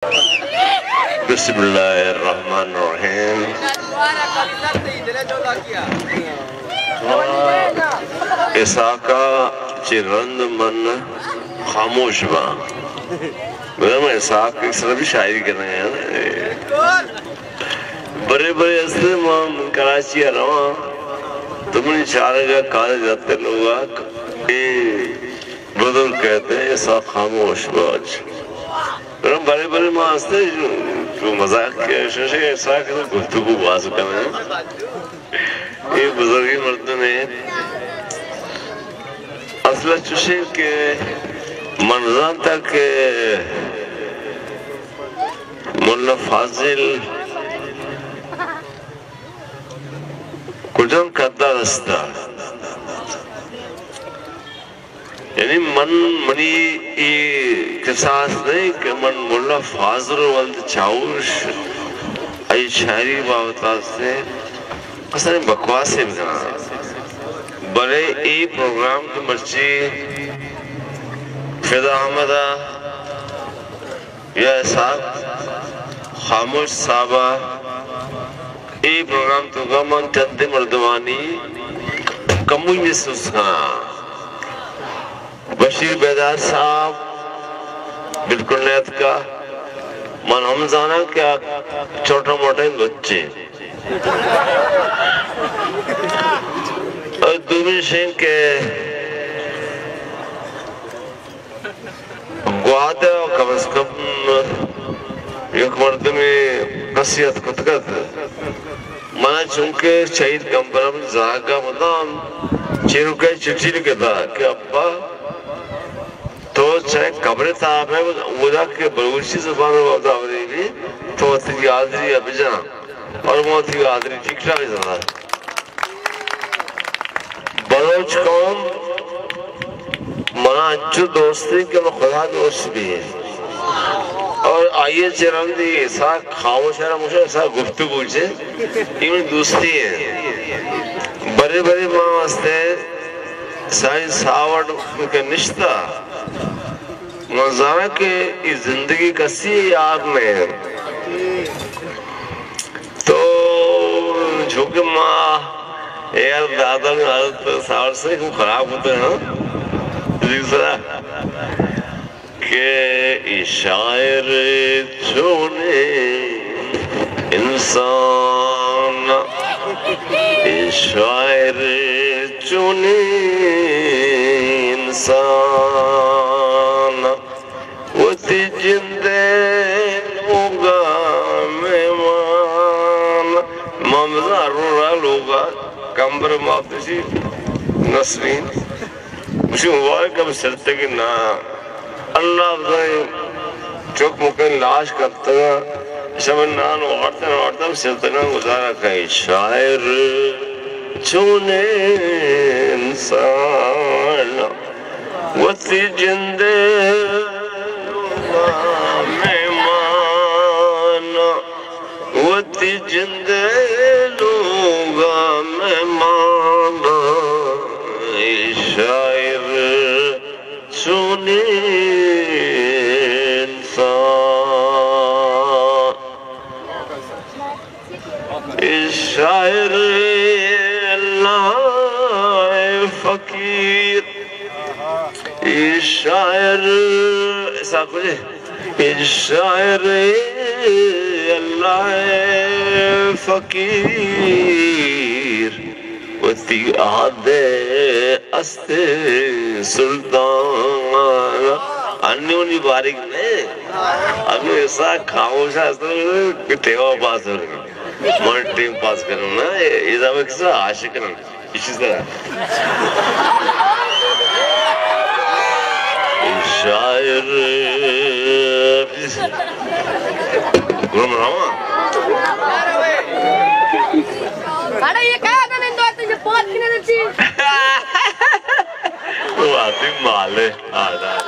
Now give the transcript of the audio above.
بسم اللہ الرحمن الرحیم۔ اسحاقا چہ رند من خاموش باں۔ بلے من اسحاق ءِ سرا بھی شاعری کنگ ءَ آں۔ برے برے است، من کراچی ءَ رواں، تو منی چارگ ءَ کالج ءَ اتکگ لوگ ءَ، اے بزرگ کہتے ہیں، اسحاق خاموش باش۔ بلے برے برے ما است، جو مذاق ءَ شش اسحاق ءَ گفتگو باز کنیں۔ اے بزرگیں مردمے۔ اصل ءَ چوشیں کہ من زانتگ کہ ملا فاضل کجام قد ءَ رستہ۔ یعنی من، منی اے کساس نہیں کہ من ملا فاضل ولد چاوش ءِ شاعری بابت ءَ است ایں، اصلاً بکواسے بکناں۔ بلے اے پروگرام کہ مرچی فدا احمد ءَ یا اسحاق خاموش صاحب ءَ اے پروگرام توکا من چندے مردمانی کموئی محسوس کناں۔ بشیر بیدار صاحب بالکل نہ اتکا۔ من ہم زاناں کہ آ چھوٹا موٹا بچے۔ اور دومی شیں کہ گوات ءَ کم از کم یک مردمے کسے اتک کتگ ات۔ من ءَ چونکہ شہید کمبر احمد زاگ ءَ مدام چیروک ءَ چٹی لکھتا کہ ابا تو چاہے قبر ءِ تہا بئے، اودا کہ بلوچی زبان ءَ وت ہبرے بی، تو وتی حاضری ءَ بجن۔ اور من وتی حاضری ٹکٹ ءَ بزاں۔ بلوچ قوم منا انچو دوست ایں کہ من خدا دوست بی۔ اور آئی ءَ چہ رند اے اسحاق خاموش ءَ را گوشاں، اسحاق گفتگو چے، اے منی دوستی ایں۔ برے برے ما واسطے سائیں ساوڑ کہ نشتہ، من زاناں کہ اے زندگی کسی یار نہ ایں۔ تو چونکہ ما اے یار دادا نے حالت ساوڑ سے کو خراب ہوتا ہے، ہاں؟ دوسرا کہ اے شاعر چونیں انسان، اے شاعر چونیں انسان، وتی جند ءِ لوگ ءَ مہمان۔ ممزا رو را لوگ ءَ کمبر ماپتشی نسرین۔ گوشی مبارک ہم سرتگی نا۔ اللہ بزاں چک مکن لاش کپتگاں۔ شب نان وارتن وارتن سرتگاں گزارا کئے۔ شاعر چونیں انسان، وتی جند ءِ لوگ ءَ مہمان، وتی جند ءِ لوگ ءَ مہمان، اے شاعر چونیں انسان۔ اے شاعر اللہ ءِ فقیر، اے شاعر، ایسا کچھ، اے شاعر اللہ ءِ فقیر، وتی عہد ءِ است سلطان۔ انونی باریک نہ، انو ایسا خاموش است کہ ٹیوا پاس ہو۔ من ٹیم پاس کنوں نا، اے، اے زمہ کسا عاشق نہ۔ اسی طرح۔ اے شاعر، گرم رواں۔ اڑے یہ کہا تھا میں دو تجھے پہنچ کے نہیں دیتی۔ وہ آتی مال ہے، آدھا۔